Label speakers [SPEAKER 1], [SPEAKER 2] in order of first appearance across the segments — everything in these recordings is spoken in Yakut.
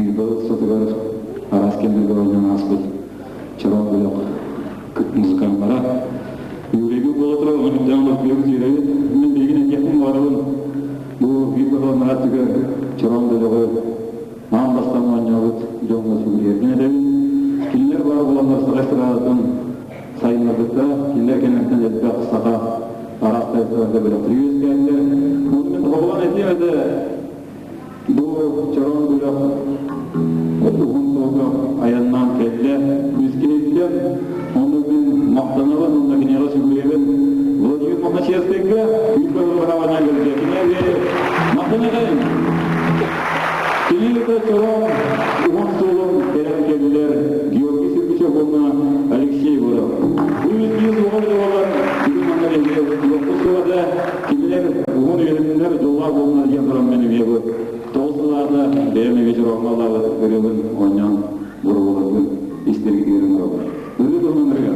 [SPEAKER 1] Күүбэ устатыгар араас кэмнэргэ оонньоон ааспыт Чороон бөлөх музыканнара Юрийга буола турар онньуктаах лаппыйабыт үөрэбит. Мин билигин этиэхпин баҕарабын, бу биир баһыланнаах түгэр Чороон бөлөҕү аан бастаан оонньообут дьоҥҥо сүгүрүйэрбин этэбин. Кинилэр баар буоланнар саха эстрадатын сайыннарбыттара, кинилэр кэнниттэн элбэх саха араас хайысхаларга бөлөхтөрү үөскээтилэр. Ону мин тоһоҕолоон этиэм этэ, Бу чороон бөлөх уһун суолга айаннаан кэллэ. Үскэһиттэн ону мин махтанабын уонна киниэхэ сүгүрүйэбин. Владимир Мохначевскайга күүс баҕалаах көрдө. Киниэхэ махтанабын. Кини чороон уһун суолун кэлэн кэллилэр Георгий Сергучев уонна Алексей Егоров. Бу үс суоҕа буолар бүгүн манна биһиги туохпут суоҕа да Кинилэр уһун үйэлэннэр дьоллоох буолунар диэн туран мин эмиэ бу 9 сыллаата бэйэм эмиэ чороҥҥо ыллаабыт ырыабын оонньоон боруобаларбын истэргитигэр ыҥырабын. Ырыа туһунан ырыа.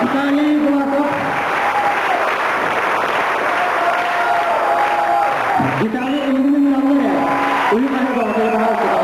[SPEAKER 2] Виталий Булатов. Виталий эйигин ыҥыраллар ээ. Уйу-хайа баҕатыгар баһаалыста.